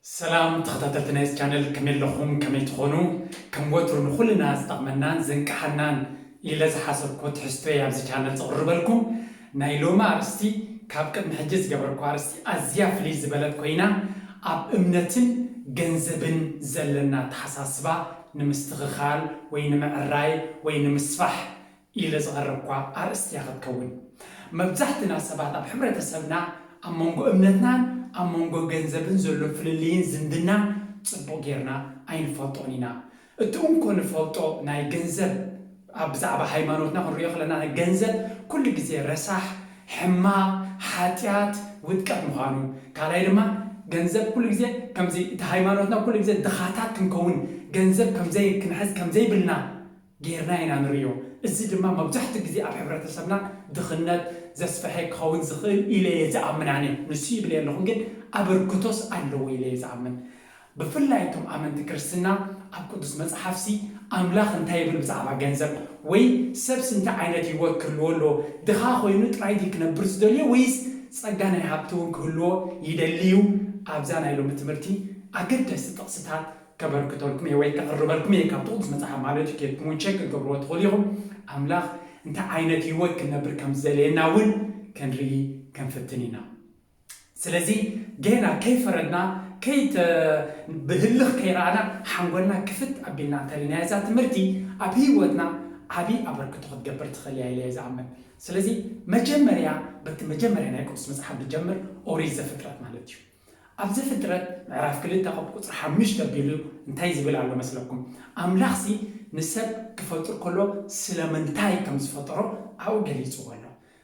ሰላም ተኸታተልቲ ናይዚ ቻነል፣ ከመይ ኣለኹም? ከመይ ትኾኑ? ከም ወትሩ ንኹልና ዝጠቕመናን ዘንቅሓናን ኢለ ዝሓሰብኩ ትሕዝቶ እየ ኣብዚ ቻነል ዘቕርበልኩም። ናይ ሎሚ ኣርእስቲ ካብ ቅድሚ ሕጂ ዝገበርኩ ኣርእስቲ ኣዝያ ፍልይ ዝበለት ኮይና፣ ኣብ እምነትን ገንዘብን ዘለና ኣተሓሳስባ ንምስትኽኻል ወይ ንምዕራይ ወይ ንምስፋሕ ኢለ ዘቐረብኳ ኣርእስቲ እያ ክትከውን። መብዛሕትና ሰባት ኣብ ሕብረተሰብና ኣብ መንጎ እምነትናን ኣብ መንጎ ገንዘብን ዘሎ ፍልልይን ዝምድና ጽቡቕ ጌርና ኣይንፈልጦን ኢና። እቲ እንኮ ንፈልጦ ናይ ገንዘብ፣ ኣብ ብዛዕባ ሃይማኖትና ክንሪኦ ከለና፣ ገንዘብ ኩሉ ግዜ ረሳሕ፣ ሕማቕ፣ ሓጢኣት፣ ውድቀት ምዃኑ፣ ካልኣይ ድማ ገንዘብ ኩሉ ግዜ ከምዚ፣ እቲ ሃይማኖትና ኩሉ ግዜ ድኻታት ክንከውን፣ ገንዘብ ከምዘይ ክንሕዝ ከምዘይብልና ጌርና ኢና ንርእዮ። እዚ ድማ መብዛሕትኡ ግዜ ኣብ ሕብረተሰብና ድኽነት ዘስፍሐ ክኸውን ዝኽእል ኢለ እየ ዝኣምን ኣነ። ንሱ ይብል ኣለኹን ግን ኣበርክቶስ ኣለዎ ኢለ እየ ዝኣምን። ብፍላይ እቶም ኣመንቲ ክርስትና ኣብ ቅዱስ መጽሓፍሲ ኣምላኽ እንታይ ይብል ብዛዕባ ገንዘብ? ወይ ሰብስ እንታይ ዓይነት ህይወት ክህልዎ ኣለዎ? ድኻ ኮይኑ ጥራይ ድዩ ክነብር ዝደልዮ ወይስ ጸጋ ናይ ሃብቲ እውን ክህልዎ ይደሊ እዩ? ኣብዛ ናይ ሎሚ ትምህርቲ ኣገደስቲ ጥቕስታት ከበርክተልኩም እየ ወይ ከቕርበልኩም እየ፣ ካብቲ ቅዱስ መጽሓፍ ማለት እዩ። ኬድኩም እውን ቸክ ክትገብርዎ ትኽእሉ ኢኹም። ኣምላኽ እንታይ ዓይነት ህይወት ክንነብር ከም ዝደልየና እውን ክንርኢ ክንፍትን ኢና። ስለዚ ጌና ከይፈረድና ከይተ ብህልኽ ከይረኣና ሓንጎልና ክፍት ኣቢልና እንተሪናዮ እዛ ትምህርቲ ኣብ ህይወትና ዓብዪ ኣበርክቶ ክትገብር ትኽእል እያ ኢለ እየ ዝኣምን። ስለዚ መጀመርያ በቲ መጀመርያ ናይ ቅዱስ መጽሓፍ ንጀምር፣ ኦሪት ዘፍጥረት ማለት እዩ። ኣብ ዘፍጥረት ምዕራፍ ክልተ ካብ ቁጽሪ ሓሙሽተ ኣቢሉ እንታይ ዝብል ኣሎ መስለኩም? ኣምላኽሲ ንሰብ ክፈጥር ከሎ ስለምንታይ ከም ዝፈጠሮ ኣብኡ ገሊጽዎ ኣሎ።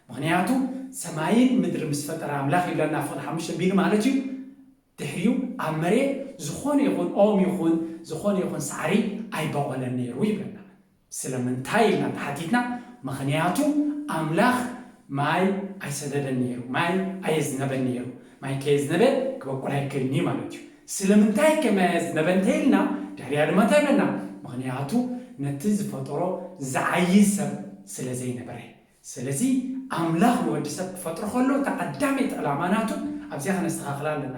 ምኽንያቱ ሰማይን ምድሪ ምስ ፈጠረ ኣምላኽ ይብለና ፍቕዲ ሓሙሽተ ኣቢሉ ማለት እዩ። ድሕሪኡ ኣብ መሬት ዝኾነ ይኹን ኦም ይኹን ዝኾነ ይኹን ሳዕሪ ኣይበቖለን ነይሩ ይብለና። ስለምንታይ ኢልና እንተሓቲትና፣ ምኽንያቱ ኣምላኽ ማይ ኣይሰደደን ነይሩ፣ ማይ ኣየዝነበን ነይሩ። ማይ ከየዝነበ ክበቁል ኣይክእልን እዩ ማለት እዩ። ስለምንታይ ከ ማይ ኣየዝነበ እንተኢልና፣ ድሕሪያ ድማ እንታይ ይብለና? ምኽንያቱ ነቲ ዝፈጠሮ ዝዓዪ ሰብ ስለ ዘይነበረ። ስለዚ ኣምላኽ ንወዲ ሰብ ክፈጥሮ ከሎ፣ እታ ቀዳመይቲ ዕላማ ናቱ ኣብዚኣ ከነስተኻኽላ ኣለና።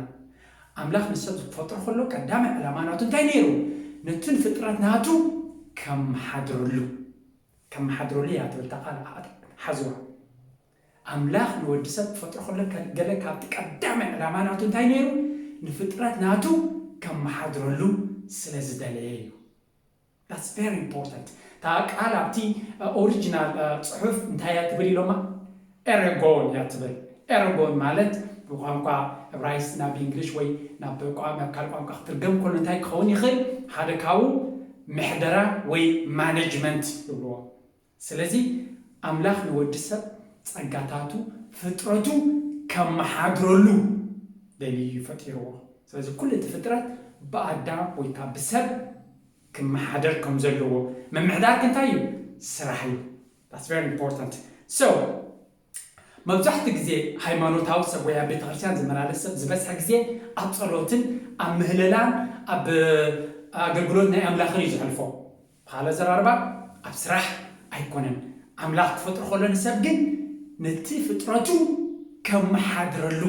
ኣምላኽ ንሰብ ክፈጥሮ ከሎ ቀዳማይ ዕላማ ናቱ እንታይ ነይሩ? ነቲ ንፍጥረት ናቱ ከመሓድረሉ፣ ከመሓድረሉ እያ ትብል እታ ቃል፣ ሓዝዋ። ኣምላኽ ንወዲ ሰብ ክፈጥሮ ከሎ ከ-፣ ገለ ካብቲ ቀዳማይ ዕላማ ናቱ እንታይ ነይሩ? ንፍጥረት ናቱ ከመሓድረሉ ስለ ዝደለየ እዩ። That's very important። እታ ቃል ኣብቲ ኦሪጂናል ጽሑፍ እንታይ እያ ትብል ኢሎማ? ኤረጎን እያ ትብል። ኤረጎን ማለት ብቋንቋ እብራይስጥ ናብ እንግሊሽ ወይ ናብ ቋ-፣ ናብ ካልእ ቋንቋ ክትርገም ከሎ እንታይ ክኸውን ይኽእል? ሓደ ካብኡ ምሕደራ ወይ ማኔጅመንት ይብልዎ። ስለዚ ኣምላኽ ንወዲ ሰብ ጸጋታቱ ፍጥረቱ ከመሓድረሉ ደልዩ እዩ ፈጢርዎ። ስለዚ ኩሉ እቲ ፍጥረት ብኣዳም ወይ ከዓ ብሰብ ክመሓደር ከም ዘለዎ፣ ምምሕዳር እንታይ እዩ? ስራሕ እዩ። That's very important። So መብዛሕትኡ ግዜ ሃይማኖታዊ ሰብ ወይ ኣብ ቤተክርስትያን ዝመላለስ ሰብ ዝበዝሐ ግዜ ኣብ ጸሎትን ኣብ ምህለላን ኣብ ኣገልግሎት ናይ ኣምላኽን እዩ ዘሕልፎ። ብኻልእ ኣዘራርባ ኣብ ስራሕ ኣይኮነን። ኣምላኽ ክፈጥሮ ከሎ ንሰብ ግን ነቲ ፍጥረቱ ከመሓድረሉ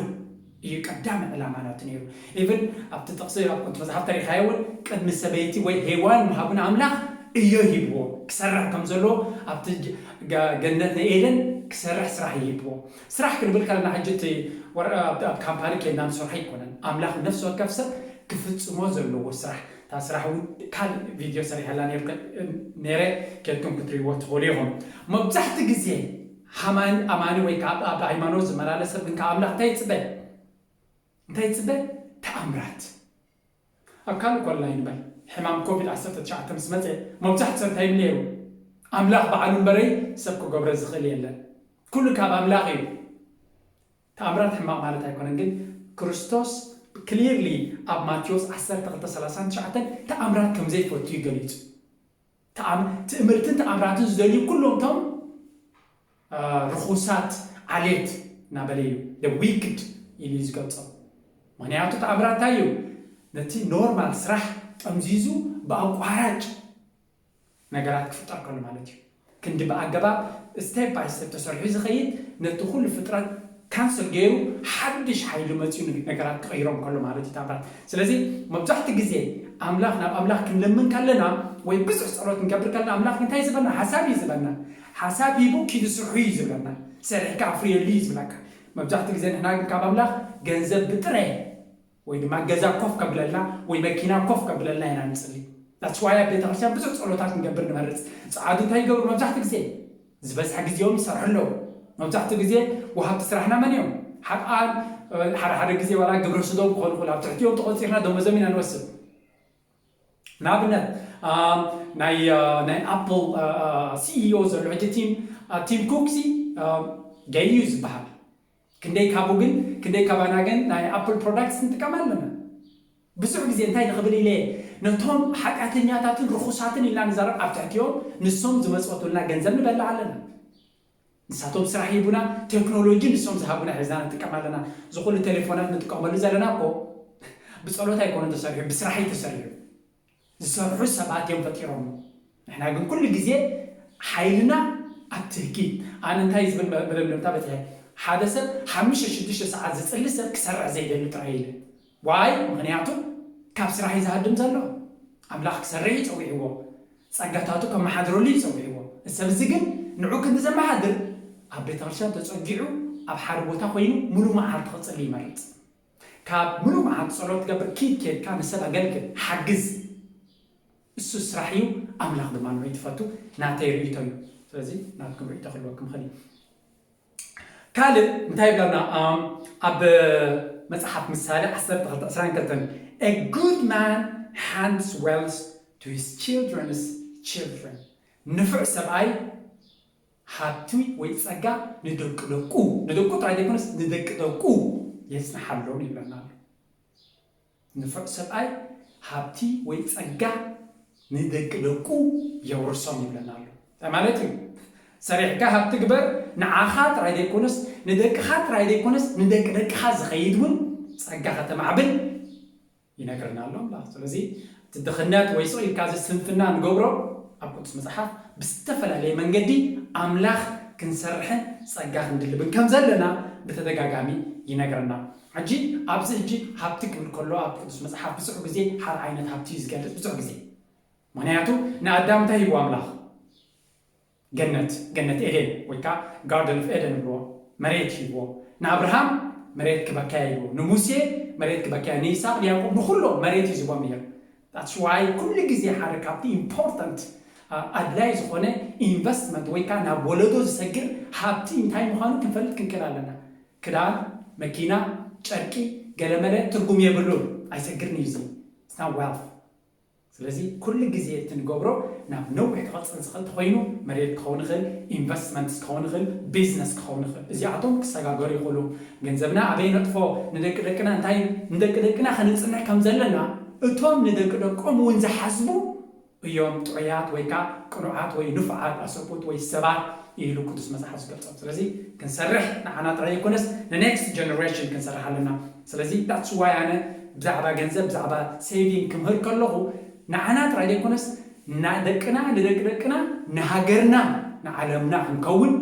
እዩ ቀዳሚ ዕላማ ናቱ ነይሩ። ኢቭን ኣብቲ ጥቕሲ ኣብ ቅዱስ መጽሓፍ ተሪኻዮ እውን ቅድሚ ሰበይቲ ወይ ሄዋን ምሃቡ ንኣምላኽ እዮ ሂብዎ። ክሰርሕ ከም ዘለዎ ኣብቲ ጀ-፣ ገ-፣ ገነት ናይ ኤደን ክሰርሕ ስራሕ ይሂብዎ። ስራሕ ክንብል ከለና ሕጂ እቲ ወረ-፣ ኣብ፣ ኣብ ካምፓኒ ኬድና ንሰርሖ ኣይኮነን። ኣምላኽ ነፍሲ ወከፍ ሰብ ክፍጽሞ ዘለዎ ስራሕ። እታ ስራሕ እውን ካልእ ቪድዮ ሰሪሐላ ነይርከ-፣ ነይረ፣ ኬድኩም ክትርእይዎ ትኽእሉ ኢኹም። መብዛሕትኡ ግዜ ሃማን-፣ ኣማኒ ወይ ከዓ ኣብ፣ ኣብ ሃይማኖት ዝመላለስ ሰብ ግን ካብ ኣምላኽ እንታይ ይጽበ? እንታይ ይጽበ? ተኣምራት። ኣብ ካልእ ኮላ ይንበል፣ ሕማም ኮቪድ ዓሰርተ ትሽዓተ ምስ መጸ፣ መብዛሕትኡ ሰብ እንታይ ይብል ነይሩ? ኣምላኽ በዓሉ እምበረይ ሰብ ክገብሮ ዝኽእል የለን። ኩሉ ካብ ኣምላኽ እዩ። ተኣምራት ሕማቕ ማለት ኣይኮነን፣ ግን ክርስቶስ ክሊርሊ ኣብ ማቴዎስ ዓሰርተ ክልተ ሰላሳን ትሽዓተን ተኣምራት ከም ዘይፈቱ እዩ ገሊጹ። ተኣም-፣ ትእምርትን ተኣምራትን ዝደልዩ ኩሎም እቶም፣ አ፣ ርኹሳት ዓሌት እናበለ እዩ፣ the wicked ኢሉ እዩ ዝገልጾም። ምኽንያቱ ተኣምራት እንታይ እዩ? ነቲ ኖርማል ስራሕ ጠምዚዙ ብኣቋራጭ ነገራት ክፍጠር ከሎ ማለት እዩ። ክንዲ ብኣገባብ ስቴፕ ባይ ስቴፕ ተሰሪሑ ዝኸይድ፣ ነቲ ኩሉ ፍጥረት ካንስል ገይሩ ሓድሽ ሓይሊ መፅኡ ነገራት ክቐይሮም ከሎ ማለት እዩ ታምራት። ስለዚ መብዛሕትኡ ግዜ ኣምላኽ ናብ ኣምላኽ ክንለምን ከለና ወይ ብዙሕ ጸሎት ክንገብር ከለና ኣምላኽ እንታይ ዝበልና? ሓሳብ እዩ ዝበልና። ሓሳብ ሂቡ ኪዱ ስርሑ እዩ ዝብለና። ሰሪሕካ ኣፍርየሉ እዩ ዝብለካ። መብዛሕትኡ ግዜ ንሕና ግን ካብ ኣምላኽ ገንዘብ ብጥረ ወይ ድማ ገዛ ኮፍ ከብለልና ወይ መኪና ኮፍ ከብለልና ኢና ንጽሊ። That's why ኣብ ቤተክርስትያን ብዙሕ ጸሎታት ክንገብር ንመርጽ። ጸዓዱ እንታይ ይገብሩ? መብዛሕትኡ ግዜ ዝበዝሐ ግዜኦም ይሰርሑ ኣለዉ። መብዛሕትኡ ግዜ ወሃብቲ ስራሕና መን እዮም? ሓጥኣን፣ ሓደ ሓደ ግዜ ዋላ ግብረ ስዶም ክኾኑ ይኽእሉ። ኣብ ትሕቲኦም ተቖጺርና ደሞዞም ኢና ንወስድ። ንኣብነት ናይ ናይ ኣፕል ሲኢኦ ዘሎ ሕጂ ቲም ቲም ኩክ ሲ ገይ እዩ ዝበሃል። ክንደይ ካብኡ ግን ክንደይ ካባና ግን ናይ ኣፕል ፕሮዳክትስ ንጥቀም ኣለና። ብዙሕ ግዜ እንታይ ንኽብል ኢለ ነቶም ሓጢኣተኛታትን ርኹሳትን ኢልና ንዛረብ ኣብ ትሕቲኦም ንሶም ዝመፅወቱልና ገንዘብ ንበልዕ ኣለና። ንሳቶም ስራሕ ሂቡና፣ ቴክኖሎጂ ንሶም ዝሃቡና ሒዝና ንጥቀም ኣለና። ዝኹሉ ቴሌፎናት ንጥቀመሉ ዘለና እኮ ብጸሎት ኣይኮነን ተሰሪሑ፣ ብስራሕ እዩ ተሰሪሑ። ዝሰርሑ ሰባት እዮም ፈጢሮሞ። ንሕና ግን ኩሉ ግዜ ሓይልና ኣብ ትህኪት። ኣነ እንታይ ዝብል መደምደምታ በቲሐ፣ ሓደ ሰብ ሓሙሽተ ሽዱሽተ ሰዓት ዝጽሊ ሰብ ክሰርሕ ዘይደሊ ጥራይ ኢለ። ዋይ? ምኽንያቱ ካብ ስራሕ እዩ ዝሃድም ዘሎ። ኣምላኽ ክሰርሕ እዩ ጸዊዕዎ። ጸጋታቱ ከመሓድረሉ እዩ ጸዊዕዎ። እዚ ሰብ እዚ ግን ንዑ ክንዲ ዘመሓድር ኣብ ቤተ ክርስቲያን ተጸጊዑ ኣብ ሓደ ቦታ ኮይኑ ሙሉ መዓልቲ ክጽሊ ይመርጽ። ካብ ሙሉ መዓልቲ ጸሎት ትገብር ኪድ ኬድካ ንሰብ ኣገልግል፣ ሓግዝ። እሱ ስራሕ እዩ፣ ኣምላኽ ድማ ንዑ ትፈቱ። ናተይ ርእይቶ እዩ። ስለዚ ናትኩም ርእይቶ ክህልወኩም ይኽእል እዩ። ካልእ እንታይ ይብለና? ኣብ መጽሓፍ ምሳሌ ዓሰርተ ክልተ ዕስራን ክልተን፣ A good man hands wealth to his children's children. ንፉዕ ሰብኣይ ሃብቲ ወይ ጸጋ ንደቂ ደቁ፣ ንደቁ ጥራይ ዘይኮነስ ንደቂ ደቁ የጽንሓሎም ይብለና ኣሎ። ንፉዕ ሰብኣይ ሃብቲ ወይ ጸጋ ንደቂ ደቁ የውርሶም ይብለና ኣሎ። እንታይ ማለት እዩ? ሰሪሕካ ሃብቲ ግበር፣ ንዓኻ ጥራይ ዘይኮነስ ንደቅኻ ጥራይ ዘይኮነስ ንደቂ ደቅኻ ዝኸይድ እውን ጸጋ ከተማዕብል ይነግረና ኣሎ ኣምላኽ። ስለዚ እቲ ድኽነት ወይ ስቕ ኢልካ እዚ ስንፍና ንገብሮ ኣብ ቅዱስ መጽሓፍ ብዝተፈላለየ መንገዲ ኣምላኽ ክንሰርሕን ጸጋ ክንድልብን ከም ዘለና ብተደጋጋሚ ይነግረና። ሕጂ ኣብዚ ሕጂ ሃብቲ ክብል ከሎ ኣብ ቅዱስ መጽሓፍ ብዙሕ ግዜ ሓደ ዓይነት ሃብቲ እዩ ዝገልጽ። ብዙሕ ግዜ ምኽንያቱ ንኣዳም እንታይ ሂቡ ኣምላኽ? ገነት ገነት ኤደን ወይ ከዓ ጋርደን ኦፍ ኤደን ይብልዎ፣ መሬት ሂብዎ። ንኣብርሃም መሬት ክበካያ ይብልዎ፣ ንሙሴ መሬት ክበካያ፣ ንይስሐቅ ንያዕቆብ ንኩሎም መሬት እዩ ዝቦም ነይሩ። That's why ኩሉ ግዜ ሓደ ካብቲ ኢምፖርታንት ኣድላይ ዝኾነ ኢንቨስትመንት ወይ ከዓ ናብ ወለዶ ዝሰግር ሃብቲ እንታይ ምዃኑ ክንፈልጥ ክንክእል ኣለና። ክዳን፣ መኪና፣ ጨርቂ፣ ገለመለ ትርጉም የብሉን፣ ኣይሰግርን እዩ እዚ። It's not wealth። ስለዚ ኩሉ ግዜ እቲ ንገብሮ ናብ ነዊሕ ክቐፅል ዝኽእል ተኮይኑ መሬት ክኸውን ይኽእል፣ ኢንቨስትመንትስ ክኸውን ይኽእል፣ ቢዝነስ ክኸውን ይኽእል። እዚኣቶም ክሰጋገሩ ይኽእሉ። ገንዘብና ኣበይ ነጥፎ፣ ንደቂ ደቅና እንታይ ንደቂ ደቅና ከነፅንዕ ከም ዘለና እቶም ንደቂ ደቆም እውን ዝሓስቡ እዮም ጥዑያት ወይ ከዓ ቅኑዓት ወይ ንፉዓት ኣሰብኡት ወይ ሰባት ኢሉ ቅዱስ መፅሓፍ ዝገልፆም። ስለዚ ክንሰርሕ ንዓና ጥራይ ዘይኮነስ ንኔክስት ጀነሬሽን ክንሰርሕ ኣለና። ስለዚ that's why ኣነ ብዛዕባ ገንዘብ ብዛዕባ ሴቪንግ ክምህር ከለኹ ንዓና ጥራይ ዘይኮነስ ንደቅና ንደቂ ደቅና ንሃገርና ንዓለምና ክንከውን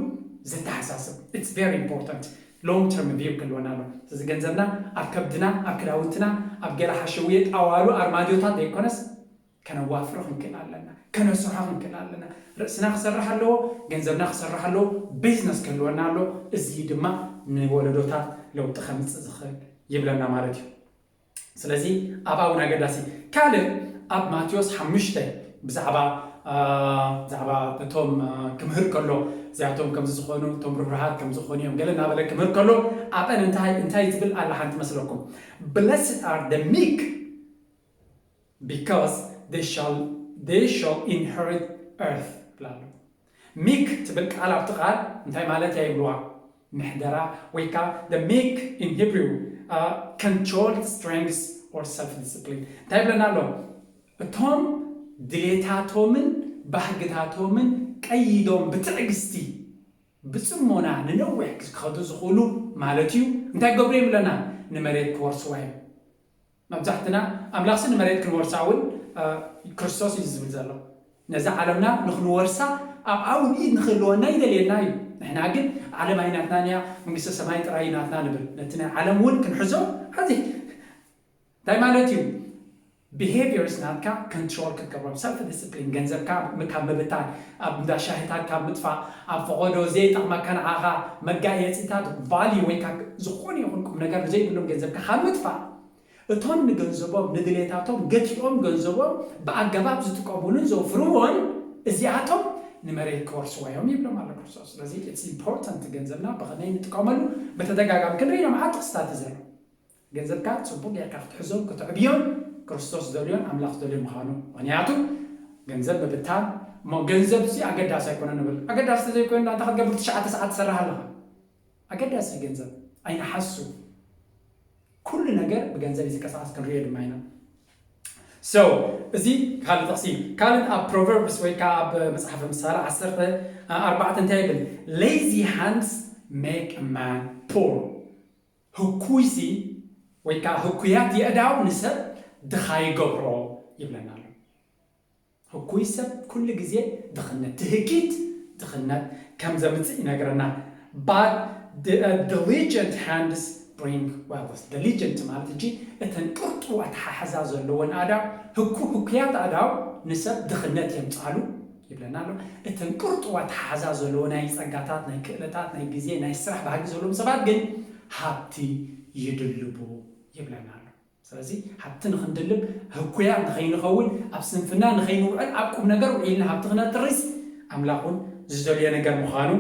ዘተሓሳስብ it's very important long term view ክህልወና ኣሎ። ስለዚ ገንዘብና ኣብ ከብድና ኣብ ክዳውንትና ኣብ ገለ ሓሸውየ ጣዋሉ ኣርማድዮታት ዘይኮነስ ከነዋፍሮ ክንክእል ኣለና፣ ከነስርሖ ክንክእል ኣለና። ርእስና ክሰርሕ ኣለዎ፣ ገንዘብና ክሰርሕ ኣለዎ፣ ቢዝነስ ክህልወና ኣለዎ። እዚ ድማ ንወለዶታት ለውጢ ከምፅእ ዝኽእል ይብለና ማለት እዩ። ስለዚ ኣብ ኣውን ኣገዳሲ ካልእ ኣብ ማቴዎስ ሓሙሽተ ብዛዕባ ብዛዕባ እቶም ክምህር ከሎ እዚኣቶም ከምዚ ዝኾኑ እቶም ርህሩሃት ከምዚ ዝኾኑ እዮም ገለ እናበለ ክምህር ከሎ ኣብአን እንታይ እንታይ ዝብል ኣላ ሓንቲ መስለኩም? Blessed are the meek because they shall they shall inherit earth ብላሉ። ሚክ ትብል ቃል ኣብቲ ቃል እንታይ ማለት እያ ይብልዋ? ምሕደራ ወይ ከዓ the meek in Hebrew controlled strength or self discipline እንታይ ይብለና ኣሎ? እቶም ድሌታቶምን ባህግታቶምን ቀይዶም ብትዕግስቲ ብፅሞና ንነዊሕ ክኸዱ ዝኽእሉ ማለት እዩ። እንታይ ክገብሩ እዮም ብለና? ንመሬት ክወርስዋ እዮም። መብዛሕትና ኣምላኽሲ ንመሬት ክንወርሳ እውን ክርስቶስ እዩ ዝብል ዘሎ። ነዛ ዓለምና ንክንወርሳ ኣብ ኣውን ኢድ ንክህልወና ይደልየና እዩ። ንሕና ግን ዓለም ኣይናትናን እያ፣ መንግስተ ሰማይ ጥራይ ናትና ንብል። ነቲ ናይ ዓለም እውን ክንሕዞ። ሕዚ እንታይ ማለት እዩ? Behaviors ናትካ control ክትገብሮም፣ self discipline፣ ገንዘብካ ካብ ምብታን፣ ኣብ እንዳ ሻሂታት ካብ ምጥፋእ፣ ኣብ ፈቐዶ ዘይጠቕመካ ንዓኻ መጋየፂታት፣ value ወይ ከዓ ዝኾነ ይኹን ቁም ነገር ዘይብሎም ገንዘብካ ካብ ምጥፋእ፣ እቶም ንገንዘቦም ንድሌታቶም ገቲኦም ገንዘቦም ብኣገባብ ዝጥቀሙሉን ዘውፍርዎን እዚኣቶም ንመሬት ክወርስዋ እዮም ይብሎም ኣሎ ክርስቶስ። ስለዚ it's important ገንዘብና ብኸመይ ንጥቀመሉ ብተደጋጋሚ ክንርኢ ኢና። መዓት ጥቕስታት እዩ ዘሎ። ገንዘብካ ጽቡቕ ጌርካ ክትሕዞን ክትዕብዮን ክርስቶስ ዝደልዮን ኣምላኽ ዝደልዮ ምዃኑ። ምኽንያቱ ገንዘብ ምብታን እሞ ገንዘብ እዚ ኣገዳሲ ኣይኮነን ንብል። ኣገዳሲ ተዘይኮይኑ እንታይ ክትገብር ትሽዓተ ሰዓት ትሰርሕ ኣለኻ? ኣገዳሲ ገንዘብ ኣይንሓሱ። ኩሉ ነገር ብገንዘብ እዩ ዝንቀሳቐስ ክንሪኦ ድማ ኢና። So እዚ ካልእ ጥቕሲ እዩ። ካልእ ኣብ Proverbs ወይ ከዓ ኣብ መጽሓፈ ምሳሌ ዓሰርተ ኣርባዕተ እንታይ ይብል? Lazy hands make a man poor። ህኩይሲ ወይ ከዓ ህኩያት የእዳው ንሰብ ድኻ ይገብሮ ይብለና ኣሎ። ህኩይ ሰብ ኩሉ ግዜ ድኽነት፣ ትህኪት ድኽነት ከም ዘምጽእ ይነግረና። But the, uh, diligent hands bring wealth። Diligent ማለት እንጂ እተን ቅርጡ ኣተሓሕዛ ዘለዎን ኣእዳው፣ ህኩ ህኩያት ኣእዳው ንሰብ ድኽነት የምጻሉ ይብለና ኣሎ። እተን ቅርጡ ኣተሓሕዛ ዘለዎ ናይ ጸጋታት፣ ናይ ክእለታት፣ ናይ ግዜ፣ ናይ ስራሕ ባህጊ ዘለዎም ሰባት ግን ሃብቲ ይድልቡ ይብለና ኣሎ። ስለዚ ሃብቲ ንኽንድልብ፣ ህኩያት ንኸይንኸውን፣ ኣብ ስንፍና ንኸይንውዕል፣ ኣብ ቁም ነገር ውዒልና ሃብቲ ክነጥርስ ኣምላኽ እውን ዝደልዮ ነገር ምዃኑ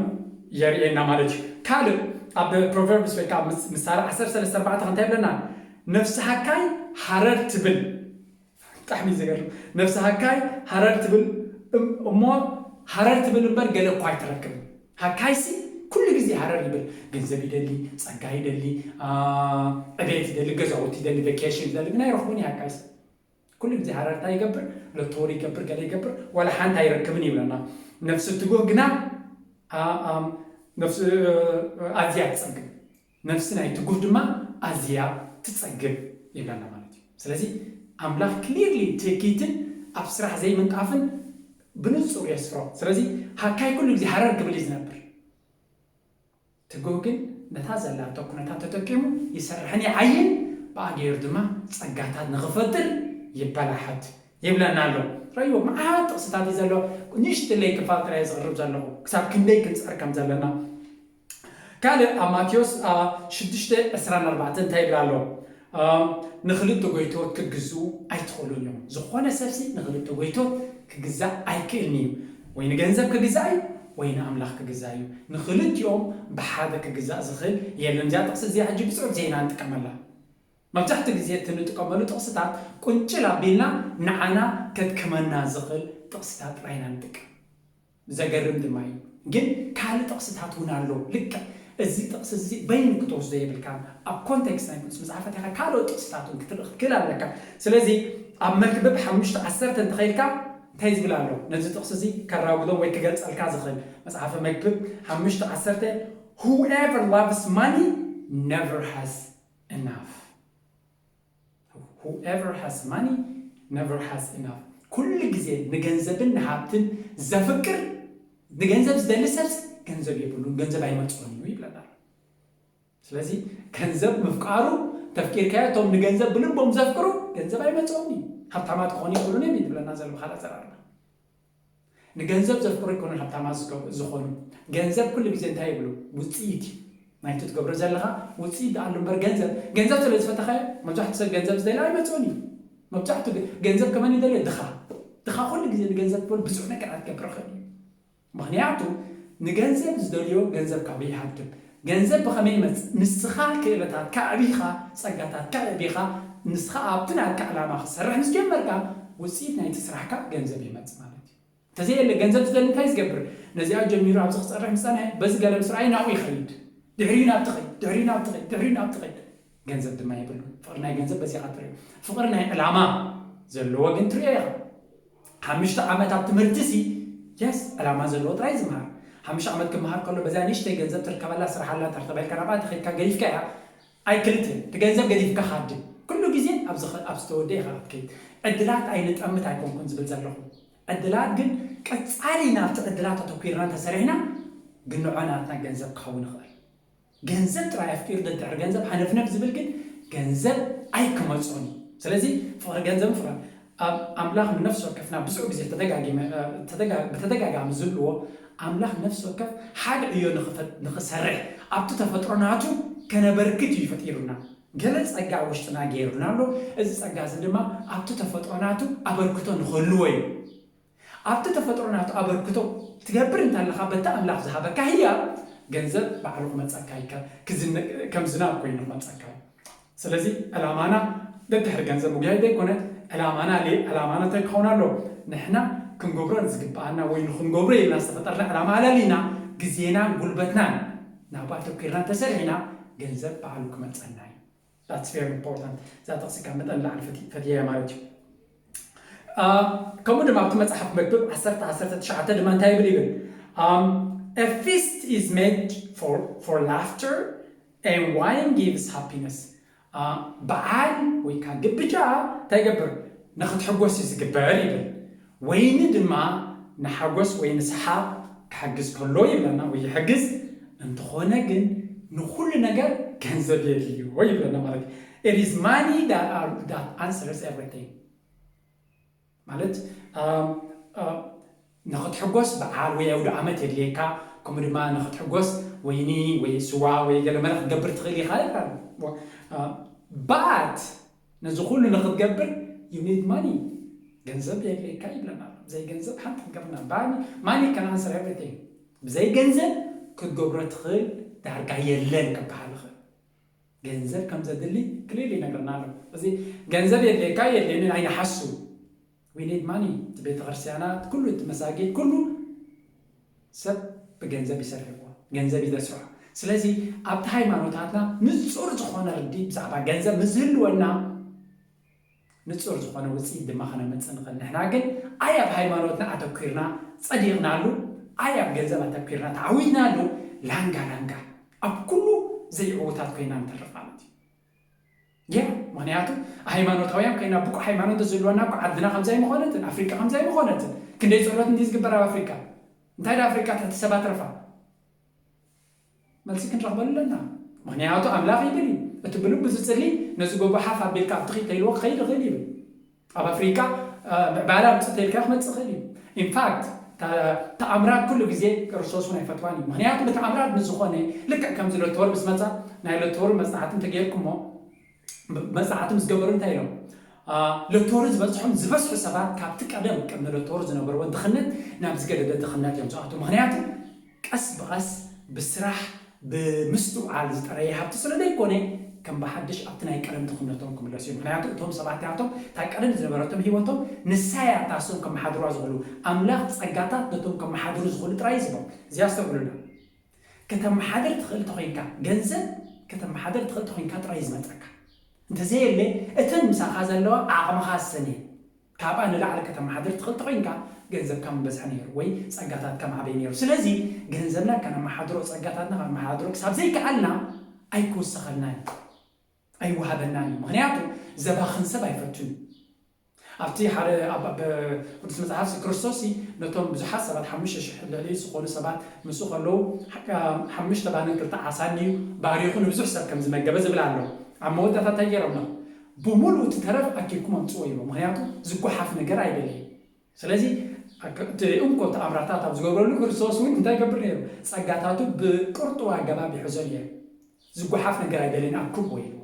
የርእየና ማለት እዩ። ካልእ ኣብ Proverbs ወይ ከዓ ምስ- ምሳሌ ዓሰርተ ሰለስተ ኣርባዕተ እንታይ ይብለና? ነፍሲ ሃካይ ሃረር ትብል። ብጣዕሚ እዩ ዘገርም። ነፍሲ ሃካይ ሃረር ትብል እም- እሞ ሃረር ትብል እምበር ገለ እኳ ኣይትረክብን። ሃካይሲ ኩሉ ግዜ ሃረር ይብል። ገንዘብ ይደሊ፣ ጸጋ ይደሊ፣ አ፣ ዕቤት ይደሊ፣ ገዛውቲ ይደሊ፣ ቬኬሽን ይደሊ፣ ግን ኣይረኽቡን እዩ ሃካይሲ። ኩሉ ግዜ ሃረር እንታይ ይገብር? ሎቶሪ ይገብር፣ ገለ ይገብር፣ ዋላ ሓንቲ ኣይረክብን ይብለና። ነፍሲ ትጉህ ግና አ- ኣም- ነፍሲ ኣዝያ ትጸግብ፣ ነፍሲ ናይ ትጉህ ድማ ኣዝያ ትጸግብ ይብለና ማለት እዩ። ስለዚ ኣምላኽ ክሊርሊ ትህኪትን ኣብ ስራሕ ዘይምንጣፍን ብንጹር የስፍሮ። ስለዚ ሃካይ ኩሉ ግዜ ሃረር ክብል እዩ ዝነብር። ትጉህ ግን ነታ ዘላቶ ኩነታት ተጠቂሙ ይሰርሕን ይዓይን፣ ብኣገይሩ ድማ ጸጋታት ንኽፈጥር ይበላሓት ይብለና ኣሎ። ረዮ መዓት ጥቕስታት እዩ ዘሎ። ንእሽትለይ ክፋል ጥራይ ዘቕርብ ዘለኹ ክሳብ ክንደይ ክንጽዕር ከም ዘለና። ካልእ ኣብ ማቴዎስ ሽዱሽተ ዕስራን ኣርባዕተን እንታይ ይብል ኣሎ? ንክልተ ጎይቶት ክትግዝኡ ኣይትኽእሉን እዮም። ዝኾነ ሰብሲ ንክልተ ጎይቶት ክግዛእ ኣይክእልን እዩ። ወይ ንገንዘብ ክግዛእ እዩ፣ ወይ ንኣምላኽ ክግዛእ እዩ። ንክልቲኦም ብሓደ ክግዛእ ዝኽእል የለን። እዚኣ ጥቕሲ እዚኣ ሕጂ ብፅዑቅ ዜና ንጥቀመላ። መብዛሕትኡ ግዜ እቲ ንጥቀመሉ ጥቕስታት ቁንጭል ኣቢልና ንዓና ከድክመና ዝኽእል ጥቕስታት ጥራይ ኢና ንጥቀም። ዘገርም ድማ እዩ። ግን ካልእ ጥቕስታት እውን ኣሎ። ልክዕ እዚ ጥቕሲ እዚ በይኑ ክትወስዶ የብልካን። ኣብ ኮንቴክስት ናይ ቅዱስ መጽሓፍ ኣቲኻ ካልኦት ጥቕስታት እውን ክትርኢ ክትክእል ኣለካ። ስለዚ ኣብ መክብብ ሓሙሽተ ዓሰርተ እንተኸይድካ እንታይ ዝብል ኣሎ? ነዚ ጥቕሲ እዚ ከራጉዶ ወይ ክገልጸልካ ዝኽእል መጽሓፈ መክብብ ሓሙሽተ ዓሰርተ whoever loves money never has enough. Whoever has money never has enough። ኩሉ ግዜ ንገንዘብን ንሃብትን ዘፍቅር ንገንዘብ ዝደሊ ሰብስ ገንዘብ የብሉን፣ ገንዘብ ኣይመፅኦን እዩ ይብለና። ስለዚ ገንዘብ ምፍቃሩ ተፍቂርካዮ እቶም ንገንዘብ ብልቦም ዘፍቅሩ ገንዘብ ኣይመፅኦን እዩ። ሃብታማት ክኾኑ ይኽእሉን እዮም እዩ ዝብለና ዘሎ ብኻልእ ኣዘራርባ። ንገንዘብ ዘፍቅሩ ኣይኮኑን ሃብታማት ዝገ- ዝኾኑ። ገንዘብ ኩሉ ግዜ እንታይ ይብሉ? ውፅኢት እዩ። ናይቲ ትገብሮ ዘለኻ ውፅኢት ደኣ ኣሎ እምበር ገንዘብ፣ ገንዘብ ስለ ዝፈተኻዮ መብዛሕትኡ ሰብ ገንዘብ ዝደሊ ኣይመፅኦን እዩ። መብዛሕትኡ ገ- ገንዘብ ከመን ይደልዮ? ድኻ። ድኻ ኩሉ ግዜ ንገንዘብ ክብል ብዙሕ ነገራት ክገብር ይኽእል እዩ። ምኽንያቱ ንገንዘብ ዝደልዮ ገንዘብ ካብኡ ይሃድም። ገንዘብ ብኸመይ ይመፅእ? ንስኻ ክእለታትካ ኣዕቢኻ፣ ፀጋታትካ ኣዕቢኻ፣ ንስኻ ኣብቲ ናትካ ዕላማ ክትሰርሕ ምስ ጀመርካ ውፅኢት ናይቲ ስራሕካ ገንዘብ ይመፅእ ማለት እዩ። እንተዘየለ ገንዘብ ዝደሊ እንታይ ዝገብር? ነዚኣ ጀሚሩ ኣብዚ ክፀርሕ ምስ ፀንሐ በዚ ገለ ምስ ረኣየ ናብኡ ይኸይድ። ድሕሪኡ ናብቲ ኸይድ፣ ድሕሪኡ ናብቲ ኸይድ፣ ድሕሪኡ ናብቲ ኸይድ። ገንዘብ ድማ የብሉን። ፍቕሪ ናይ ገንዘብ በዚኻ ትሪኦ። ፍቕሪ ናይ ዕላማ ዘለዎ ግን ትሪኦ ኢኻ። ሓሙሽተ ዓመት ኣብ ትምህርቲ ሲ የስ ዕላማ ዘለዎ ጥራይ ዝምሃር። ሓሙሽተ ዓመት ክምሃር ከሎ በዛ ንእሽተይ ገንዘብ ትርከበላ ስራሕ ኣላ ተባሂልካ ናብኣ ተኸይድካ ገዲፍካያ ኣይክልትን። እቲ ገንዘብ ገዲፍካ ካድም። ኩሉ ግዜ ኣብዚ ኸ- ኣብ ዝተወደ ኢኻ ክትከይድ። ዕድላት ኣይንጠምት ኣይኮንኩን ዝብል ዘለኹ። ዕድላት ግን ቀጻሊ ናብቲ ዕድላት ኣተኲርና እንተሰሪሕና ግን ንዖ ናትና ገንዘብ ክኸውን ይኽእል። ገንዘብ ጥራይ ኣፍቂሩ ደድሕር ገንዘብ ሃነፍነፍ ዝብል ግን ገንዘብ ኣይክመጾን እዩ። ስለዚ ፍቕሪ ገንዘብን ፍቕሪ ኣብ ኣምላኽ ንነፍሲ ወከፍና ብዙሕ ግዜ ተደጋጊመ- እ፣ ተደጋ- ብተደጋጋሚ ዝብልዎ ኣምላኽ ነፍሲ ወከፍ ሓደ ዕዮ ንኽፈ- ንኽሰርሕ ኣብቲ ተፈጥሮ ናቱ ከነበርክት እዩ ፈጢሩና። ገለ ጸጋ ኣብ ውሽጥና ገይሩና ኣሎ። እዚ ጸጋ እዚ ድማ ኣብቲ ተፈጥሮ ናቱ ኣበርክቶ ንኽህልዎ እዩ። ኣብቲ ተፈጥሮ ናቱ ኣበርክቶ ትገብር እንተለኻ በቲ ኣምላኽ ዝሃበካ ህያብ ገንዘብ ባዕሉ ክመጸካ ይከ- ክዝነ- ከም ዝናብ ኮይኑ ክመጸካ እዩ። ስለዚ ዕላማና ደድሕሪ ገንዘብ ምጉያይ ዘይኮነ ዕላማና ሌ- ዕላማና እንታይ ክኸውን ኣሎ? ንሕና ክንገብሮ ዝግብኣና ወይ ንክንገብሮ ኢልና ዝተፈጠርና ዕላማ ኣለሊና ግዜናን ጉልበትናን ናብኡ ኣተኪርና እንተሰሪሕና ገንዘብ ባዕሉ ክመጸና እዩ። That's very important። እዛ ጥቕሲ ካብ መጠን ላዕሊ ፈቲ- ፈትየያ ማለት እዩ። አ፣ ከምኡ ድማ ኣብቲ መጽሓፍ መክብብ ዓሰርተ ዓሰርተ ትሽዓተ ድማ እንታይ ይብል ይብል? Um, a feast is made for, for laughter and wine gives happiness. አ፣ በዓል ወይ ከዓ ግብጃ እንታይ ይገብር? ንክትሕጎስ እዩ ዝግበር ይብል። ወይኒ ድማ ንሓጎስ ወይ ንሰሓቕ ክሕግዝ ከሎ ይብለና ወይ ይሕግዝ። እንተኾነ ግን ንኹሉ ነገር ገንዘብ የድልዮ ይብለና ማለት እዩ። It is money that, are, that answers everything። ማለት አ፣ አ፣ ንክትሕጎስ በዓል ወይ ኣውደ ዓመት የድልየካ፣ ከምኡ ድማ ንክትሕጎስ ወይኒ ወይ ስዋ ወይ ገለ መለ ክትገብር ትኽእል ኢኻ ይብላሉ። አ፣ but ነዚ ኩሉ ንክትገብር you need money፣ ገንዘብ የድልየካ ይብለና ኣሎ። ብዘይ ገንዘብ ሓንቲ ክትገብርና ባኒ money can answer everything። ብዘይ ገንዘብ ክትገብሮ ትኽእል ዳርጋ የለን ክበሃል ይኽእል። ገንዘብ ከም ዘድሊ ክሊል ይነግረና ኣሎ። እዚ ገንዘብ የድልየካ የድልየኒ ኣይንሓሱ። We need money። እቲ ቤተክርስትያናት ኩሉ እቲ መሳጊድ ኩሉ ሰብ ብገንዘብ ይሰርሕዎ፣ ገንዘብ እዩ ዘስርሖ። ስለዚ ኣብቲ ሃይማኖታትና ንጹር ዝኾነ ርዲ ብዛዕባ ገንዘብ ምስ ዝህልወና ንጹር ዝኾነ ውጽኢት ድማ ከነመጽእ ንኽእል። ንሕና ግን ኣይ ኣብ ሃይማኖትና ኣተኲርና ጸዲቕናሉ፣ ኣይ ኣብ ገንዘብ ኣተኲርና ተዓዊትናሉ፣ ላንጋ ላንጋ ኣብ ኩሉ ዘይዕዉታት ኮይና ንተርፍ ማለት እዩ። ያ ምክንያቱ ሃይማኖታውያን ኮይና ብቁ ሃይማኖት ዘለወና እኮ ዓድና ከምዛ ኣይምኾነትን፣ ኣፍሪቃ ከምዛ ኣይምኾነትን። ክንደይ ጸሎት እንዲ ዝግበር ኣብ ኣፍሪቃ እንታይ ዳ ኣፍሪቃ ትሕቲ ሰባት ረፋ መልሲ ክንረኽበሉ ኣለና። ምክንያቱ ኣምላኽ ይብል እዩ፣ እቲ ብልቡ ዝጽሊ ነዚ ጎቦ ሓፍ ኣቢልካ ኣብቲ ኺድ ተይልዎ ክኸይድ ይኽእል ይብል። ኣብ ኣፍሪቃ እ፣ ምዕባለ ኣምጽእ ተይልካ ክመጽእ ይኽእል እዩ። ኢንፋክት ተኣምራት ኩሉ ግዜ ክርስቶስ እውን ኣይፈትዋን እዩ። ምክንያቱ ብተኣምራት ንዝኾነ ልክዕ ከምዚ ለተወር ምስ መጻ ናይ ለተወሩ መጽናዕቲ እንተገይርኩሞ መጽናዕቲ ምስ ገበሩ እንታይ ኢሎም? አ፣ ለተወሩ ዝበጽሖም ዝበዝሑ ሰባት ካብቲ ቀደም ቅድሚ ለተወሩ ዝነበርዎ ድኽነት ናብ ዝገደደ ድኽነት እዮም ዝኣትዉ። ምክንያቱ ቀስ ብቐስ ብስራሕ ብምስትውዓል ዝጠረየ ሃብቲ ስለ ዘይኮነ ከም ብሓድሽ ኣብቲ ናይ ቀደም ድኽነቶም ክምለሱ እዮም። ምክንያቱ እቶም ሰባት ያቶም እታ ቀደም ዝነበረቶም ህይወቶም ንሳ ያታሶም ከመሓድሯ ዝኽእሉ ኣምላኽ ጸጋታት ነቶም ከመሓድሩ ዝኽእሉ ጥራይ ዝቦም እዚኣ ኣስተውዕሉና። ከተመሓድር ትኽእል ተኾይንካ ገንዘብ ከተመሓድር ትኽእል ተኾይንካ ጥራይ ዝመፀካ እንተዘየለ እተን ምሳኻ ዘለዋ ዓቕምኻ ዝሰነ ካብኣ ንላዕሊ ከተመሓድር ትኽእል ተኾይንካ ገንዘብካ ምበዝሐ ነይሩ ወይ ጸጋታትካ ማዕበይ ነይሩ። ስለዚ ገንዘብና ከነመሓድሮ ጸጋታትና ከነመሓድሮ ክሳብ ዘይከኣልና ኣይክውሰኸልና እዩ ኣይወሃበናን እዩ። ምክንያቱ ዘባኽን ሰብ ኣይፈቱን። ኣብቲ ሓደ ኣብ ኣብ ቅዱስ መጽሓፍ ክርስቶስ ነቶም ብዙሓት ሰባት ሓሙሽተ ሽሕ ልዕሊ ዝኾኑ ሰባት ምስኡ ከለዉ ሓ- ሓሙሽተ ባንን ክልተ ዓሳን እዩ ባሪኹ ንብዙሕ ሰብ ከም ዝመገበ ዝብል ኣሎ። ኣብ መወዳእታ እንታይ ገይሮም ነው? ብምሉእ እቲ ተረፍ ኣኪብኩም ኣምፅዎ ይብሎ። ምክንያቱ ዝጓሓፍ ነገር ኣይደለዩ። ስለዚ እቲ እንኮ ተኣምራታት ኣብ ዝገብረሉ ክርስቶስ እውን እንታይ ይገብር ነይሩ? ጸጋታቱ ብቅርጡ ኣገባብ ይሕዞ ነይሩ። ዝጓሓፍ ነገር ኣይደልን ኣክብዎ ኢሉ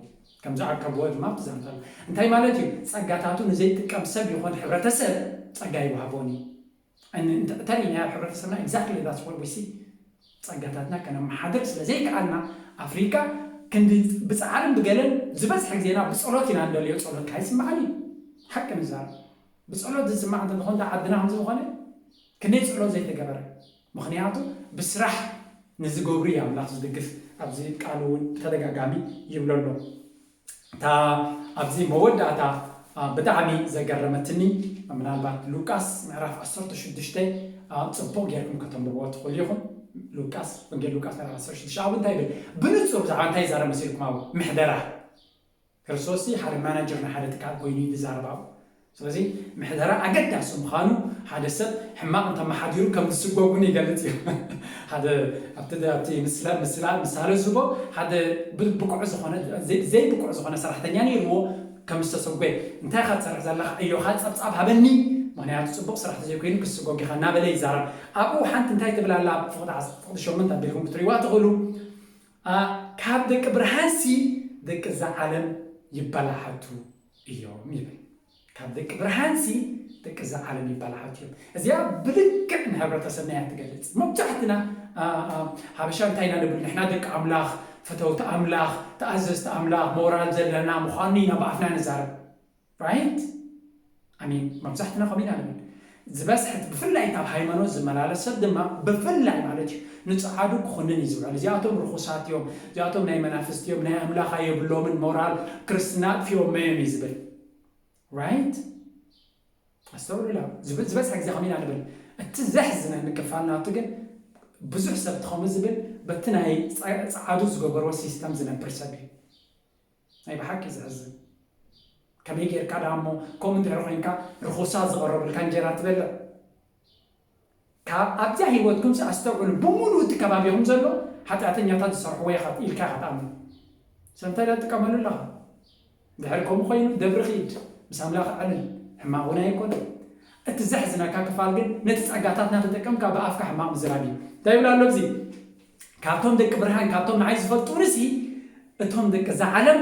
ከም ዝኣከብዎ ድማ ብዛንታ እንታይ ማለት እዩ? ጸጋታቱ ንዘይጥቀም ሰብ ይኾን ሕብረተሰብ ጸጋ ይወሃቦን እዩ። እተሊና ኣብ ሕብረተሰብና exactly that's what we see። ጸጋታትና ከነመሓድር ስለ ዘይከኣልና ኣፍሪካ ክንዲ ብጻዕርን ብገለን ዝበዝሐ ግዜና ብጸሎት ኢና እንደልዮ። ጸሎት ካይስማዓኒ ሓቂ ንዛረብ ብጸሎት ዝስማዕ እንተዝኾን ዓድና ከም ዝኾነ ክንደይ ጸሎት ዘይተገበረ። ምክንያቱ ብስራሕ ንዝገብሩ እዩ ኣምላኽ ዝድግፍ። ኣብዚ ቃሉ እውን ብተደጋጋሚ ይብሎ ኣሎ። እታ ኣብዚ መወዳእታ ብጣዕሚ ዘገረመትኒ ምናልባት ሉቃስ ምዕራፍ ዓሰርተ ሽዱሽተ ጽቡቕ ጌርኩም ከተንብብዎ ትኽእሉ ኢኹም። ሉቃስ ወንጌል ሉቃስ ምዕራፍ ዓሰርተ ሽዱሽተ ኣብኡ እንታይ ይብል? ብንጹር ብዛዕባ እንታይ ይዛረብ መሲልኩም? ኣብ ምሕደራ ክርስቶስ ሓደ ማናጀር ናይ ሓደ ትካል ኮይኑ እዩ ዝዛረብ። ስለዚ ምሕደራ ኣገዳሲ ምዃኑ ሓደ ሰብ ሕማቕ እንተመሓዲሩ ከም ዝስጎግ እውን ይገልጽ እዩ። ሓደ ኣብቲ ኣብቲ ምስላ ምስላ ምሳሌ ዝህቦ ሓደ ብ- ብቁዕ ዝኾነ ዘይ- ዘይብቁዕ ዝኾነ ሰራሕተኛ ነይርዎ ከም ዝተሰጎየ እንታይ ኢኻ ትሰርሕ ዘለኻ ዕዮኻ ጸብጻብ ሃበኒ ምክንያቱ ጽቡቕ ስራሕ ተዘይኮይኑ ክስጎግ ኢኻ እናበለ ይዛረብ። ኣብኡ ሓንቲ እንታይ ትብል ኣላ ኣብ ፍቕዲ ዓስ- ፍቕዲ ሸሞንተ ኣቢልኩም ክትሪዋ ትኽእሉ። ካብ ደቂ ብርሃንሲ ደቂ እዛ ዓለም ይበላሓቱ እዮም ይብል። ካብ ደቂ ብርሃንሲ ደቂ እዛ ዓለም ይበላሓቱ እዮም። እዚኣ ብልክዕ ንሕብረተሰብና እያ ትገልጽ። መብዛሕትና ሓበሻ እንታይ ኢና ንብል ንሕና ደቂ ኣምላኽ ፈተውቲ ኣምላኽ ተኣዘዝቲ ኣምላኽ ሞራል ዘለና ምዃኑ ኢና ብኣፍና ንዛረብ። ራይት ኣሚን መብዛሕትና ከምኡ ኢና ንብል። ዝበዝሐት ብፍላይ ካብ ሃይማኖት ዝመላለስ ሰብ ድማ ብፍላይ ማለት እዩ ንፀዓዱ ክኹንን እዩ ዝውዕል። እዚኣቶም ርኹሳት እዮም፣ እዚኣቶም ናይ መናፍስቲ እዮም፣ ናይ ኣምላኽ ኣየብሎምን፣ ሞራል ክርስትና ኣጥፊኦሞ እዮም እዩ ዝብል። ራይት ኣስተውዕሉላ። ዝብ- ዝበዝሐ ግዜ ከምኡ ኢና ንብል። እቲ ዘሕዝነኒ ክፋል ናቱ ግን ብዙሕ ሰብ ከምኡ ዝብል በቲ ናይ ፀ- ፀዓዱ ዝገበርዎ ሲስተም ዝነብር ሰብ እዩ። ናይ ብሓቂ ዘሕዝን። ከመይ ጌርካ ደኣ እሞ ከምኡ እንድሕር ኮይንካ ርኹሳት ዝቐረቡልካ እንጀራ ትበልዕ? ካብ ኣብዛ ህይወትኩም ኣስተውዕሉ። ብምሉእ እቲ ከባቢኹም ዘሎ ሓጢኣተኛታት ዝሰርሕዎ ኢኻ ኢልካ ኢኻ ትኣምን። ሰምታይ ዳ ትጥቀመሉ ኣለኻ? ድሕሪ ከምኡ ኮይኑ ደብሪ ኺድ ምስ ኣምላኽ ዕልል። ሕማቕ እውን ኣይኮነን። እቲ ዘሕዝነካ ክፋል ግን ነቲ ጸጋታትና ተጠቀምካ ብኣፍካ ሕማቕ ምዝራብ እዩ። እንታይ ይብል ኣሎ እዚ? ካብቶም ደቂ ብርሃን ካብቶም ንዓይ ዝፈልጡንሲ እቶም ደቂ እዛ ዓለም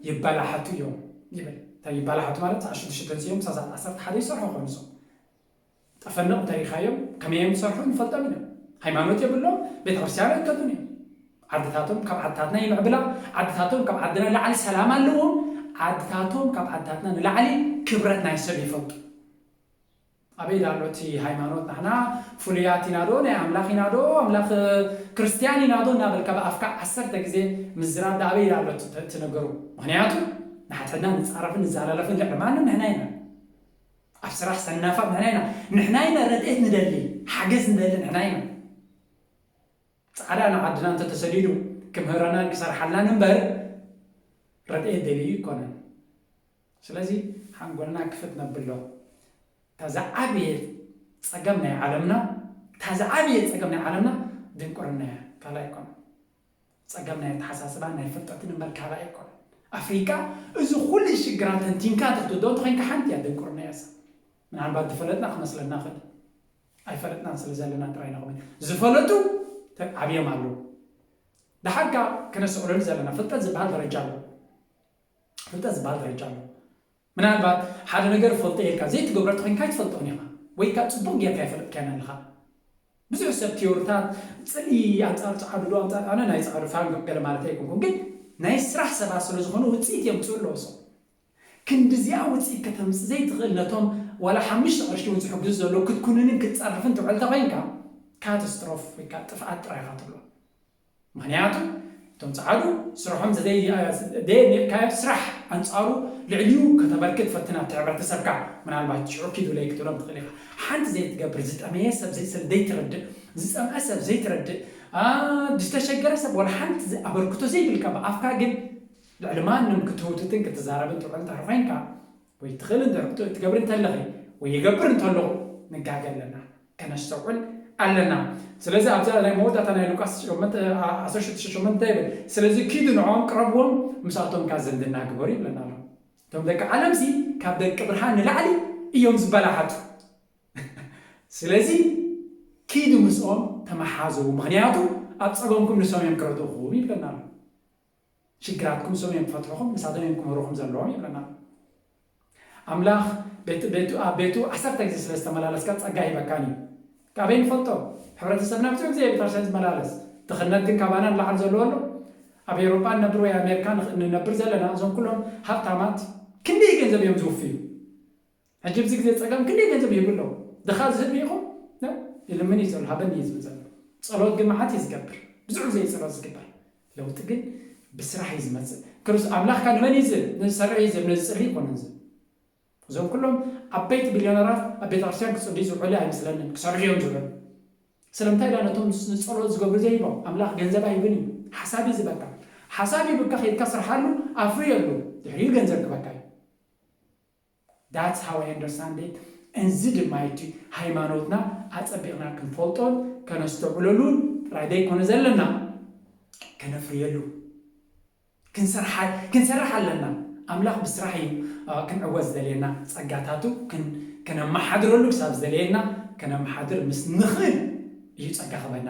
ይበላሓቱ እዮም ይብል። እንታይ ይበላሓቱ ማለት ሰዓት ሽዱሽተ ተንሲኦም ክሳብ ሰዓት ዓሰርተ ሓደ ይሰርሑ ኾኑ እዞም ጠፈንቕ እንተሪኻዮም ከመይ እዮም ዝሰርሑ ንፈልጦም ኢና። ሃይማኖት የብሎም፣ ቤተ ክርስቲያን ኣይከዱን እዮም። ዓድታቶም ካብ ዓድታትና ይምዕብላ፣ ዓድታቶም ካብ ዓድና ንላዕሊ ሰላም ኣለዎም፣ ዓድታቶም ካብ ዓድታትና ንላዕሊ ክብረት ናይ ሰብ ይፈልጡ። ኣበይ ዳሎ እቲ ሃይማኖት ናሕና ፍሉያት ኢና ዶ ናይ ኣምላኽ ኢና ዶ ኣምላኽ ክርስቲያን ኢና ዶ እናበልካ ብኣፍካ ዓሰርተ ግዜ ምዝራብ ዳ ኣበይ ዳሎ እቲ ነገሩ? ምክንያቱ ንሓድሕድና ንፃረፍን ንዛላለፍን ልዕሊ ማንም ንሕና ኢና። ኣብ ስራሕ ሰናፋት ንሕና ኢና። ንሕና ኢና ረድኤት ንደሊ፣ ሓገዝ ንደሊ ንሕና ኢና። ፃዕዳ ንዓድና እንተተሰዲዱ ክምህረናን ክሰርሓልናን እምበር ረድኤት ደልዩ ይኮነን። ስለዚ ሓንጎልና ክፍት ነብሎ። እታ ዝዓበየ ፀገም ናይ ዓለምና እታ ዝዓበየ ፀገም ናይ ዓለምና ድንቁርና እያ፣ ካልእ ኣይኮነን። ፀገም ናይ ኣተሓሳስባ ናይ ፍልጠትን እምበር ካልእ ኣይኮነን። ኣፍሪቃ እዚ ኩሉ ሽግራት ተንቲንካ ተክትዶ እንተኮይንካ ሓንቲ እያ ድንቁርና እያ። ምናልባት ዝፈለጥና ክመስለና ክእል ኣይፈለጥናን ስለ ዘለና ጥራይ ኢና ዝፈለጡ ዓብዮም ኣለዉ። ደሓርካ ክነስዕለሉ ዘለና ፍልጠት ዝበሃል ደረጃ ኣሎ። ፍልጠት ዝበሃል ደረጃ ኣሎ። ምናልባት ሓደ ነገር ፈልጠ ኢልካ ዘይትገብሮ ተኮይንካ ኣይትፈልጦን ኢኻ ወይ ከዓ ፅቡቅ ጌርካ ይፈለጥካያን ኣለኻ። ብዙሕ ሰብ ቲዮርታት ፅልኢ ኣንፃር ፀዓዱ ዶ ኣንፃር ኣነ ናይ ፀዓዱ ፋን ገለ ማለት ኣይኮንኩን ግን ናይ ስራሕ ሰባት ስለ ዝኾኑ ውፅኢት የምፅኡ ኣለዎ ሰብ ክንድዚኣ ውፅኢት ከተምፅእ ዘይትኽእል ነቶም ዋላ ሓሙሽተ ቅርሺ እውን ዝሕግዙ ዘለዉ ክትኩንንን ክትፀርፍን ትውዕል ተኮይንካ ካታስትሮፍ ወይ ከዓ ጥፍኣት ጥራይ ኢኻ ትብሎ። ምክንያቱ እቶም ፀዓዱ ስርሖም ዘደየካዮ ስራሕ ኣንፃሩ ልዕሊኡ ከተበርክት ፈትን ኣብቲ ሕብረተሰብካ ምናልባት ሽዑ ኪዱለይ ክትብሎም ትኽእል ኢኻ። ሓንቲ ዘይትገብር ዝጠመየ ሰብ ዘይስል ዘይትረድእ ዝፀምአ ሰብ ዘይትረድእ ዝተሸገረ ሰብ ወላ ሓንቲ ኣበርክቶ ዘይብልካ ብኣፍካ ግን ልዕሊ ማንም ክትህውትትን ክትዛረብን ትውዕል እንተኾይንካ ወይ ትኽእል እንተ ትገብር እንተለኺ ወይ ይገብር እንተለኹ ንጋገ ኣለና። ከነስተውዕል ኣለና። ስለዚ ኣብዛ ናይ መወዳእታ ናይ ሉቃስ ዓሰርተ ሽዱሽተ ሸሞንተ ይብል፣ ስለዚ ኪዱ ንዕኦም ቅረብዎም፣ ምስኣቶም ከኣ ዝምድና ግበሩ ይብለና ኣሎ። እቶም ደቂ ዓለምሲ ካብ ደቂ ብርሃን ንላዕሊ እዮም ዝበላሓቱ። ስለዚ ኪዱ ምስኦም ተመሓዘዉ፣ ምኽንያቱ ኣብ ጸገምኩም ንሶም እዮም ክረድእኹም ይብለና ኣሎ። ሽግራትኩም ንሶም እዮም ክፈትሑኹም፣ ንሳቶም እዮም ክምህሩኹም ዘለዎም ይብለና ኣሎ። ኣምላኽ ቤቱ ኣብ ቤቱ ዓሰርተ ግዜ ስለ ዝተመላለስካ ጸጋ ይህበካን እዩ። ካበይ ንፈልጦ? ሕብረተሰብና ብዙሕ ግዜ ቤተክርስትያን ዝመላለስ ድኽነት ግን ካባና ንላዕሊ ዘለዎ ኣሎ። ኣብ ኤውሮጳ ንነብር ወይ ኣሜሪካ ንነብር ዘለና እዞም ኩሎም ሃብታማት ክንደይ ገንዘብ እዮም ዝውፍዩ? ሕጂ ኣብዚ ግዜ ጸገም ክንደይ ገንዘብ ይህቡ ኣለዉ? ድኻ ዝህብ ኢኹም? ይልምን እዩ ዘሎ፣ ሃበኒ እዩ ዝብል ዘሎ። ጸሎት ግን መዓት እዩ ዝገብር። ብዙሕ ግዜ እዩ ጸሎት ዝግበር። ለውጢ ግን ብስራሕ እዩ ዝመጽእ። ክርስ ኣምላኽካ ንመን እዩ ዝህብ? ንዝሰርሕ እዩ ዝህብ፣ ንዝጽሊ ኣይኮነን ዝህብ። እዞም ኩሎም ዓበይቲ ቢልዮነራት ኣብ ቤተ ክርስቲያን ክጽልዩ ዝውዕሉ ኣይመስለንን፣ ክሰርሑ እዮም ዝውዕሉ። ስለምንታይ ዳ ነቶም ንጸሎት ዝገብሩ ዘይቦም? ኣምላኽ ገንዘብ ኣይብን እዩ፣ ሓሳብ እዩ ዝበካ። ሓሳብ ይብካ ከይድካ ስርሓሉ፣ ኣፍርየሉ፣ ድሕሪኡ ገንዘብ ክበካ እዩ። That's how I understand it. እዚ ድማ እቲ ሃይማኖትና ኣጸቢቕና ክንፈልጦን ከነስተውዕለሉን ጥራይ ዘይኮነ ዘለና፣ ከነፍርየሉ፣ ክንሰርሕ ኣለና። ኣምላኽ ብስራሕ እዩ ክንዕወት ዝደልየና፣ ጸጋታቱ ከነመሓድረሉ ክሳብ ዝደልየና ከነመሓድር ምስ ንኽእል እዩ ጸጋ ክበና።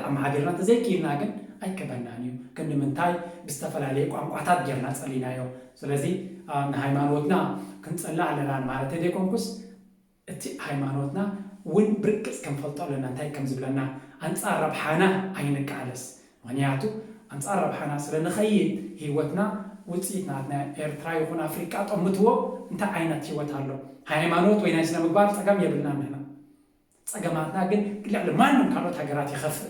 ኣመሓዲርና ተዘይክኢልና ግን ኣይክበናን እዩ። ክንዲ ምንታይ ብዝተፈላለየ ቋንቋታት ጌርና ጸሊናዮ። ስለዚ ንሃይማኖትና ክንጸልእ ኣለና ማለት ዘይኮንኩስ፣ እቲ ሃይማኖትና እውን ብርግጽ ክንፈልጦ ኣለና፣ እንታይ ከም ዝብለና። ኣንጻር ረብሓና ኣይንቃለስ። ምኽንያቱ ኣንጻር ረብሓና ስለ ንኸይድ፣ ህይወትና ውጽኢት ናትና ኤርትራ ይኹን ኣፍሪቃ ጠምትዎ እንታይ ዓይነት ህይወት ኣሎ? ሃይማኖት ወይ ናይ ስነ ምግባር ጸገም የብልናን ንሕና። ጸገማትና ግን ልዕሊ ማንም ካልኦት ሃገራት ይኸፍእ፣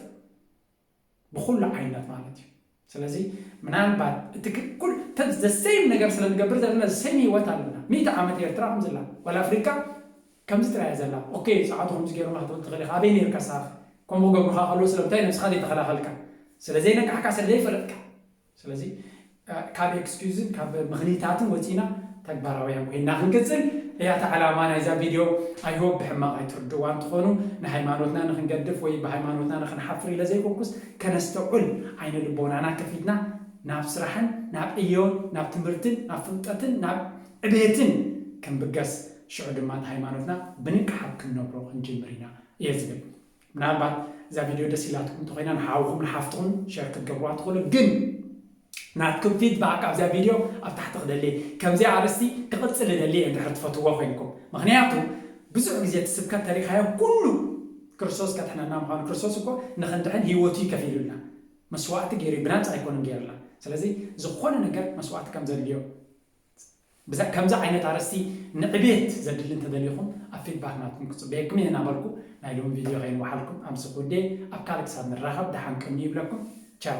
ብኹሉ ዓይነት ማለት እዩ። ስለዚ ምናልባት እቲ ክኩል the same ነገር ስለ ንገብር ዘለና፣ the same ህይወት ኣለና። ሚእቲ ዓመት ኤርትራ ከምዚ ኣላ፣ ዋላ ኣፍሪካ ከምዚ ጥራይ እያ ዘላ። ኦኬ፣ ጸዓዱ ከምዚ ገይሩና ክትብል ትኽእል ኢኻ። ኣበይ ነይርካ ሳኽ? ከምኡ ክገብሩኻ ከለዉ ስለምንታይ ነብስኻ ዘይተኸላኸልካ? ስለ ዘይነቃሕካ፣ ስለ ዘይፈለጥካ። ስለዚ ካብ ኤክስኪዩዝን ካብ ምኽንይታትን ወፂና ተግባራውያን ኮይና ክንቅፅል እያ እታ ዕላማ ናይዛ ቪድዮ። I hope ብሕማቕ ኣይትርድዋ እንትኾኑ፣ ንሃይማኖትና ንክንገድፍ ወይ ብሃይማኖትና ንክንሓፍር ኢለ ዘይኮንኩስ፣ ከነስተውዕል ዓይነ ልቦናና ከፊትና ናብ ስራሕን ናብ ዕዮን ናብ ትምህርትን ናብ ፍልጠትን ናብ ዕቤትን ክንብገስ፣ ሽዑ ድማ እቲ ሃይማኖትና ብንቅሓት ክንነብሮ ክንጅምር ኢና እየ ዝብል። ምናልባት እዛ ቪድዮ ደስ ኢላትኩም እንተኾይና ንሓውኹም ንሓፍትኹም ሸር ክትገብርዋ ትኽእሉ። ግን ናትኩም ፊድባክ ኣብዛ ቪድዮ ኣብ ታሕቲ ክደሊ፣ ከምዚ ኣርእስቲ ክቕጽል እደሊ እየ እንድሕር ትፈትዎ ኮይንኩም። ምኽንያቱ ብዙሕ ግዜ እቲ ስብከት ተሪኻዮ ኩሉ ክርስቶስ ከድሕነና ምዃኑ፣ ክርስቶስ እኮ ንኽንድሕን ህይወቱ እዩ ከፊሉልና። መስዋእቲ ገይሩ እዩ፣ ብናጻ ኣይኮነን ገይሩልና። ስለዚ ዝኾነ ነገር መስዋእቲ ከም ዘድልዮ፣ ብዛ-፣ ከምዚ ዓይነት ኣርእስቲ ንዕቤት ዘድሊ እንተደሊኹም ኣብ ፊድባክ ናትኩም ክጽበየኩም እየ እናበልኩ ናይ ሎሚ ቪድዮ ከይንወሓልኩም ኣብ ዝኹዴ ኣብ ካልእ ክሳብ ንራኸብ ደሓን ቅኒ ይብለኩም። ቻው።